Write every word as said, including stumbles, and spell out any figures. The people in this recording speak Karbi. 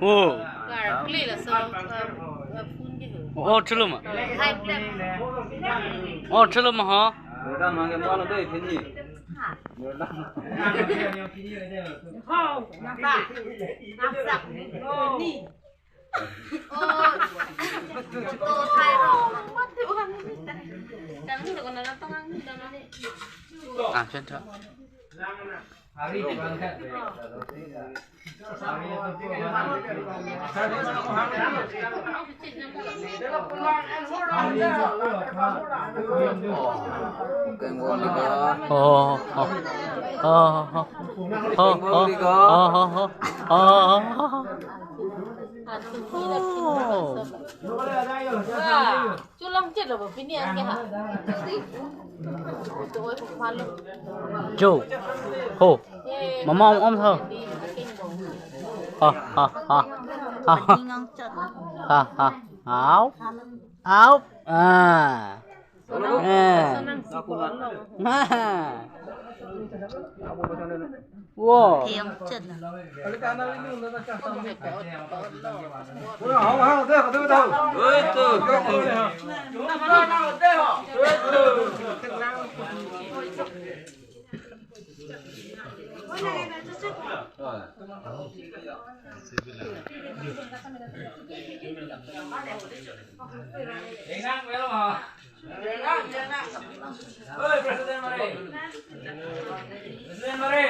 Oh. Oh, chalo ma. Oh, chalo ma ha. Ah, chan tha. Oh, oh, oh, oh, oh, oh, oh, oh. Chulong chet lo bo pini an ke ha. Ito oi palo. Jo. Ho. Mama om om tho. Ha ha ha. Ha ha. Ha ha. Au. Au. Ah. Eh. Ha. Wo. Theng chet na. Oi, President Mari. President Mari.